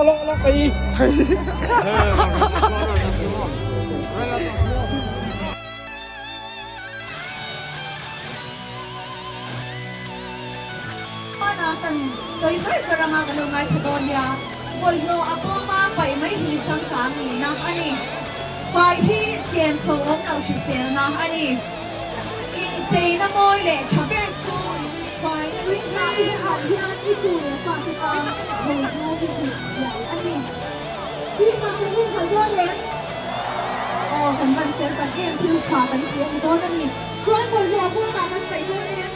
Hmana kan sawi zawr zawr anga kan lo ngaithla dawn nia, bawlhhlawh a bawma paih mai hi changkang nihna a ni. Pai hi chen chho awm lo hriselna a ni. Incheina mawi leh tha ber chu faina rinna i hmuh hian i tu leh fate tan bawlhhlawh i hmuh dial a ni. Tihmah kan hum khalh dawn lem? Aw, kan van fel tak em, thil tha kan ti a ni dawn a ni. Chuan bawlhhlawh a bawmah kan paih dawn em?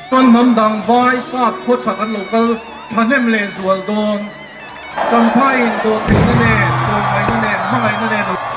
Chuan hnam dang vai sap khawchhak an lo kal thahnem leh zual dawn. Champhaiin dawhtheihna nen, tlawmngaihna nen, hmangaihna nen.